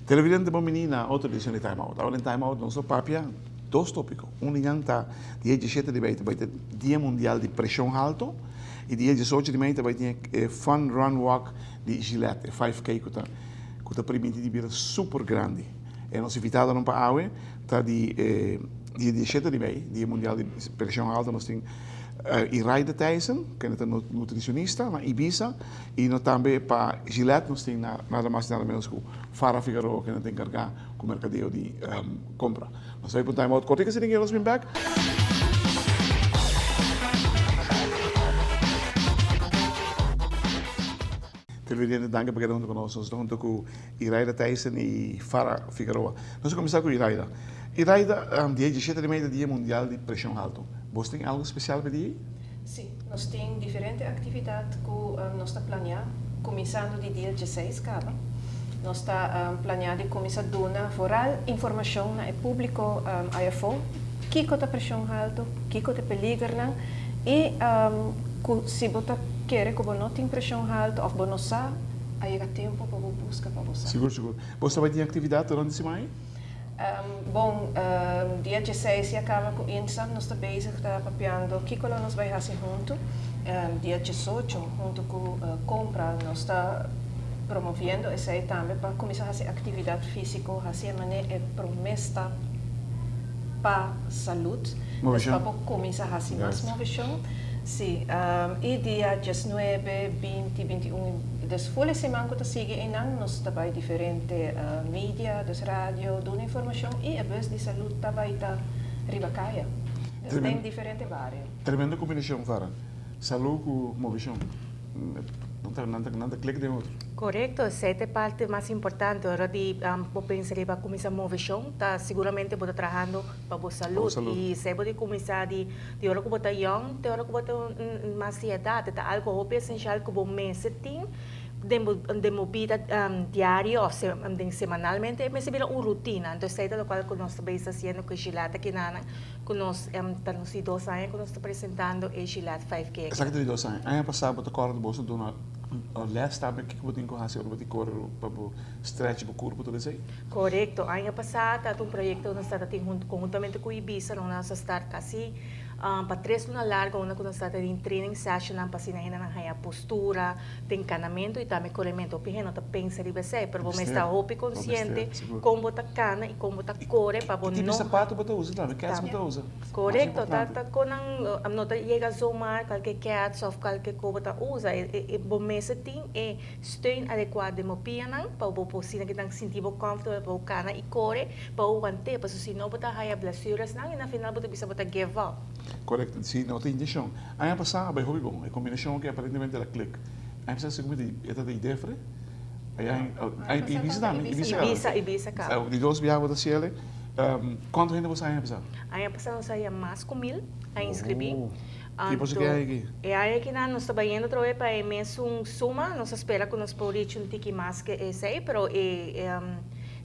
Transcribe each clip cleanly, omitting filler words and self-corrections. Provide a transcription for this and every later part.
Televidente bon bini na otro edicion di Time Out. Awor den Time Out nos lo papia dos topico. Un di nan ta dia diesshete di mei ta bai ta Dia Mundial di Presion Halto y dia diesocho di mei ta bai tin e Fun Run Walk di Gillette, e 5K cu ta cu ta permiti di bira super grandi. E nos invitadonan pa awe ta di e dia diesshete di mei, Dia Mundial di Presion Halto, nos tin Iraida Thijssen, kende ta nutricionista na Ibiza. Y no tambe pa Gillette nos tin nada mas y nada menos cu Farah Figueroa kende ta encarga cu mercadeo di compra. Nos ta bay pa un time out cortico asina nos bin back. Televidente danki pa keda hunto cu nos. Nos ta hunto cu Iraida Thijssen y Farah Figueroa. Nos a cuminsa cu Iraida. Iraida, dia diesshete di mei ta dia mundial di presion alto. Bos tin algo special pa e dia ei? Sí, nos tin diferente aktividat ku nos ta planeá kuminsando di dia dieseis kaba. Nos ta planeá di kuminsá duna vooral informashon na e públiko ayafó kiko ta preshon haltu, kiko ta e peligernan i ku si bo ta kere ku bo no tin preshon haltu òf bo no sa, a yega tempu pa bo buska pa bo sa. Sigur, sigur. Bo ta bai tin aktividat durante siman ei? Bon, dia dieseis ya kaba ku Insam, nos ta bezig ta papiando kiko lo nos bai hasi huntu. Dia diesocho huntu ku Kompra nos ta promoviendo esei tambe pa kuminsá hasi aktividat físiko, hasi e manera e promé stap pa salud. Dus pa bo kuminsá hasi mas moveshon. Sí, i dia diesnuebe, binti, bintiun, dus ful e siman ku ta sigui einan nos ta bai diferente media, dus radio, duna informashon i e bus di salud ta bai ta riba kaya, dus den diferente bario. Tremendo kombinashon, Farah. Salud ku moveshon. Nan ta, nan ta, nan ta klik den otro. Korekto, esei ta e parti mas importante. Ora di bo pensa riba kuminsá moveshon, ta siguramente bo ta trahando pa bo salud. I esei bo di kuminsá di di ora ku bo ta yòn te ora ku bo ta mas di edat. E ta algu hopi esenshal ku bo mester tin den bo den bo bida diario òf den semanalmente e mester bira un rutina. Anto esei ta lokual ku nos ta bezig hasiendo ku e Gillette akinanan ku nos ta nos di dos aña ku nos ta presentando e Gillette 5K aki. Esaki ta di dos aña. Aña pasá bo ta kòrda boso duna lès tambe kiko bo tin ku hasi ora bo tin kore pa bo stretch bo kurpo tur esei? Korekto. Aña pasá ta un proyekto ku nos tabata tin konhuntamente ku Ibisa nos a start kasi pa tres luna largo unda ku nos tabata tin training sessionnan pa asina hendenan haña postura den kanamentu i tambe korementu. Hopi hende no ta pensa riba esei pero bo mester ta hopi konsiente kon bo ta kana i kon bo ta kore pa bo no. I tipo sapato bo ta usa tambe, kèts bo ta usa. Korekto, ta ta kon nan no ta yega zomaar kalke kèts òf kalke ko bo ta usa. Bo mester tin e steun adekuá den bo pianan pa bo por asina kinan sinti bo comfortable pa bo kana i kore pa bo want'é pasobra si no bo ta haya blessuresnan i na final bo ta bisa bo ta give up. Korekto, si no tin intenshion. Aña pasá a bai hopi bon, e kombinashon aki aparentemente el a klik. Aña pasá segun mi e ta di Defre, aya Ibiza tambe, Ibiza kaba. Ibiza, Ibiza kaba. Di dos biaha bo ta hasiel, kuantu hende bo sa aña pasá? Aña pasá nos a haya mas ku mil a inskribí. Ki por si ke aña aki? E aña aki nan nos ta bayendo otra vez pa e mesun suma, nos a spera ku nos por reach un tiki mas ke esei, pero e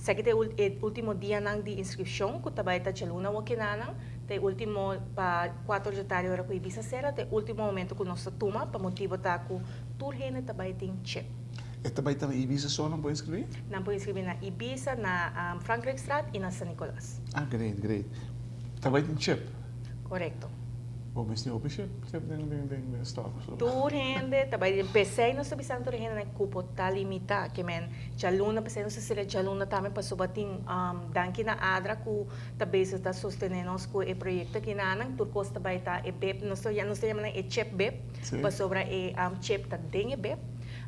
esaki ta e ultimo dianan di inskripshon ku ta bai ta djaluna wokenanan, ta e ultimo pa kuater di tardi ora ku Ibiza sera, ta e ultimo momento ku nos ta tuma pa motibo ta ku tur hende ta bai tin chip. E ta bai ta na Ibiza so nan por inskribí? Nan por inskribí na Ibiza, na Frankrijkstraat i na San Nicolas. Ah great, great. Ta bai tin chip? Korekto. Bo mes tin hopi ship ship den den den den stock of so. Tur hende ta bai den pesey nos ta bisando tur hende nan cupo ta limita ke men djaluna pesey nos ta sera djaluna tambe pasobra tin danki na Adra cu ta bezig ta sostene nos cu e proyecto aki nanan tur cos ta bai ta e bib nos ta nos ta yama nan e chip bib pasobra e chip ta den e bib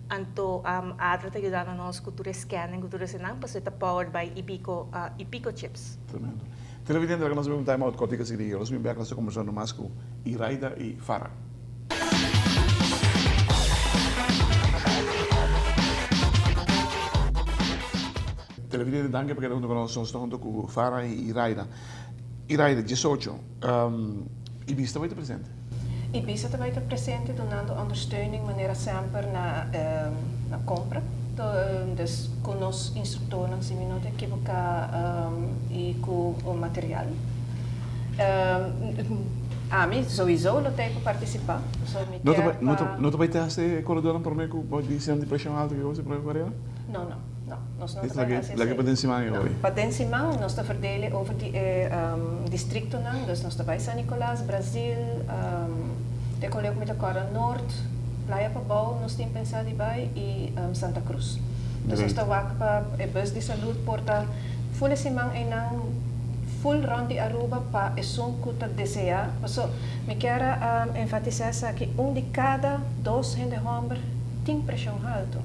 anto Adra ta yudando nos cu tur e scanning cu tur esenan pasobra e ta powered by Ibico Ibico chips. Tremendo. Televidente laga nos bin un time out kòrtiku así di nos bin bèk nos ta kombersando mas ku Iraida i Farah. Televidente danki pa keda huntu ku nos, nos ta huntu ku Farah i Iraida. Iraida, diesocho, Ibis ta bai ta presente? Ibis ta bai ta presente dunando ondersteuning manera semper na. Compra, dus cu nos instructornan, si mi no ta equivoca, y cu material. Ami sowieso lo tey pa participa, so mi kier pa. No ta bay test e coredornan prome cu bo di sinan di presion alto ki cos prome cu carera? No, no, no, nos no ta bay haci esey. Laga pa den siman e hoy. Pa den siman nos ta verdele over di e districtonan, dus nos ta bay San Nicolas, Brazil, te con leu cu mi ta corda Noord, Playa Pabou nos tin pensa di bay y Santa Cruz. Dus nos ta wak pa e bus di salud por ta full e siman eynan full rond di Aruba pa esun cu ta desea. Paso mi kier a enfatisa esaki, un di cada dos hende homber tin presion halto,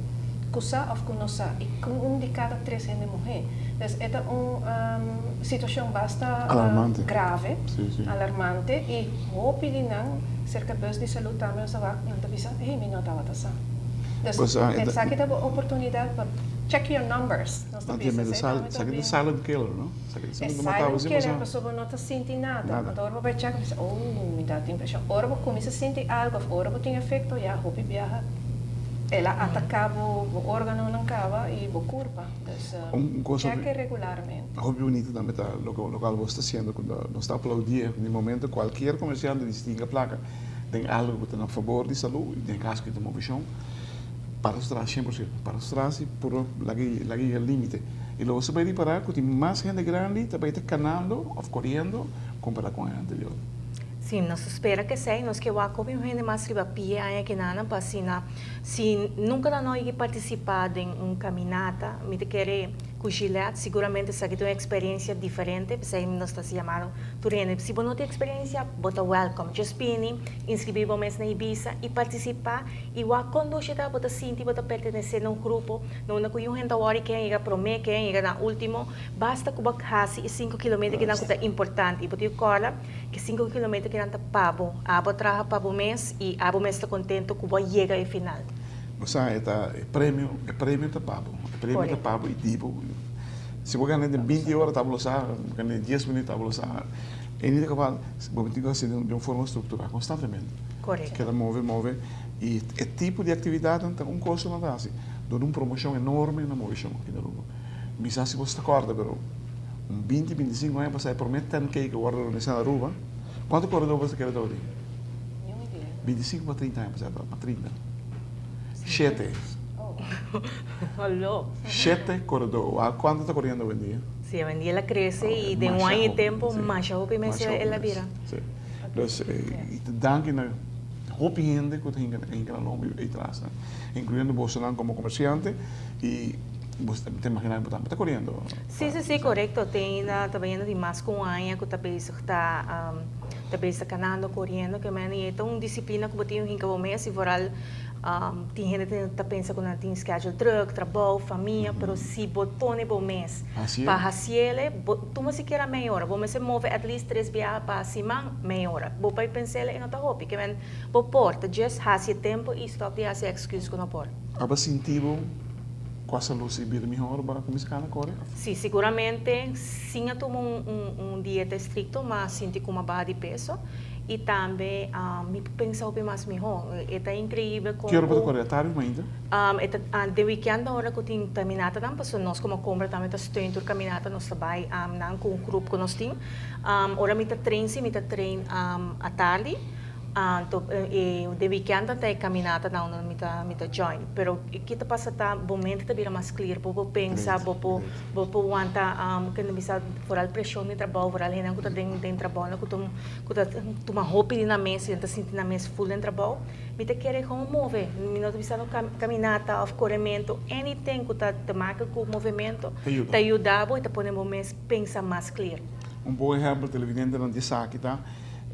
cu sa of cu no sa, y cu un di cada tres hende muhe. Dus e ta un situacion basta grave, alarmante, y hopi di nan cerca bus di salud tambe nos ta wak, nan ta bisa, hey, mi no tabata sa. Dus esaki ta bo oportunidad pa check your numbers. Nos ta bisa, esey tambe ta bien. Esaki ta silent killer, no? E silent killer pasobra bo no ta sinti nada. Anto ora bo bai check bo bisa, oh, mi ta tin presion. Ora bo cuminsa sinti algo of ora bo tin efecto, ya hopi biaha el a ataca bo organonan caba y bo curpa. Dus check regularmente. Hopi bunito tambe ta locual bo sta haciendo cu nos ta aplaudi den momento cualkier comerciante di stinga placa den algo cu ta na fabor di salud y den caso cu ta movecion para su tras 100%, para su tras y puro laga yega limite y lo bo sa bay ripara cu tin mas hende grandi ta bay ta canando of coriendo compara cu aña anterior. Si, nos ta spera cu esey, nos ke wak hopi hende mas riba pie aña kinanan pa asina si nunca nan no a yega participa den un caminata, mi ta kere cu Gillette siguramente esaki ta un experiencia diferente, p'esey nos ta haci yamado tur hende. Si bo no tin experiencia, bo ta welcome. Just bini, inscribi bo mes na Ibisa y participa y wak con dushi ta, bo ta sinti bo ta pertenece na un grupo, na unda cu yun hende ta worry ken a yega prome, ken a yega na ultimo, basta cu bo haci e 5 kilometer kinan cu ta importante y bo tin cu corda cu e 5 kilometer kinan ta pa bo, abo a traha pa bo mes y abo mes ta contento cu bo a yega e final. Bo sa e ta e premio, e premio ta pa bo, e premio ta pa bo y di bo. Si bo gana den 20 ora ta bo lo sa, bo gana den 10 minuut ta bo lo sa. En ieder geval bo tin cu haci den un forma structura constantemente. Keda move, move y e tipo di actividadnan ta un cos cu nan ta haci dor un promocion enorme na movecion aki na Aruba. Mi sa si bo ta corda pero un 20, 25 aña pasa e prome 10K cu a wordo organisa na Aruba, cuanto coredor bo ta kere tabatin? 25 pa 30 aña pasa, pa 30. Shete. Hallo. Shete coredor. Cuanto ta coriendo hoy en dia? Si, hoy en dia el a crece y den un aña y tempo masha hopi mes el a bira. Si. Dus, danki na hopi hende cu ta hinca nan lombi ey tras, incluyendo bosonan como comerciante y bo ta imagina bo tambe ta coriendo. Si, corecto. Tin ta bayendo di mas cu un aña cu ta bezig ta bezig canando, coriendo, ke men y ta un disciplina cu bo tin hinca bo mes y vooral tin hende ta pensa cu nan tin schedule druk, trabou, famia, pero si bo pone bo mes pa haciele, bo tuma sikiera meia ora, bo mester move at least tres biaha pa siman, meia ora. Bo bay pensele e no ta hopi, ke men bo por, ta just haci e tempo y stop di haci excuse cu no por. Abo sinti bo cua salud si bira mihor bo a cuminsa cana core? Si, siguramente sin a tuma un dieta estricto, ma sinti cu mi a baha di peso y tambe mi por pensa hopi mas miho. E ta increibel con. Ki ora bo ta core? Atardi of mainta? E ta den weekend ora cu tin caminatanan, pasobra nos como compra tambe ta steun tur caminata, nos ta bay nan cu un groep cu nos tin. Ora mi ta train si mi ta train atardi, anto den weekend ta e caminatanan unda mi ta join. Pero ki ta pasa ta bo mente ta bira mas clear, bo por pensa, bo por wanta, kende bisa, vooral presion di trabou, vooral hendenan cu ta den trabounan cu ta tuma hopi di nan mes y nan ta sinti nan mes full den trabou. Mi ta kere gewoon move, mi no ta bisa no caminata of coremento, anything cu ta te maken cu movimento ta yuda bo y ta pone bo mes pensa mas clear. Un bon ehempel, televidentenan, di esaki ta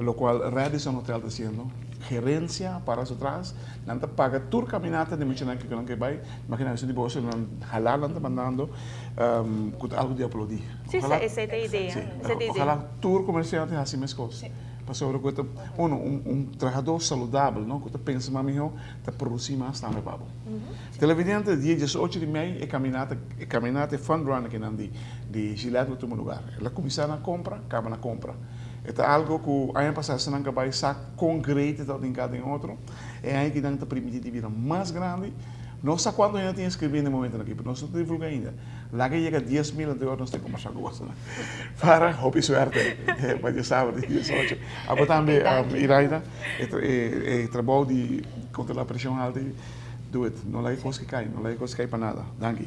locual Radisson Hotel ta haciendo. Gerencia para su tras, nan ta paga tur caminata di muchanan cu nan ke bay. Imagina esun di boso nan hala nan ta mandando cu ta algo di aplaudi. Si, esey ta e idea. Si, ojalá tur comerciante haci mescos. Pasobra cu ta uno un trahador saludabel, no, cu ta pensa mas miho, ta produci mas tambe pa bo. Televidente, dia 18 di mei e caminata, e fun run akinan di Gillette lo tuma lugar. El a cuminsa na Compra, caba na Compra. E ta algo cu aña pasa nan a bay sa con great e ta den cada den otro. E aña akinan ta permiti di bira mas grandi. No sa kuantu hende tin inskribí na e momento aki, pero nos no ta divulgá ainda. Laga yega 10,000 anto nos ta kombersá ku boso. Para, hopi suerte pa djasabra di 18. Abo tambe, Iraida, e trabou di kontrolá preshon haltu, do it. No laga e kos kai, no laga e kos kai pa nada. Danki.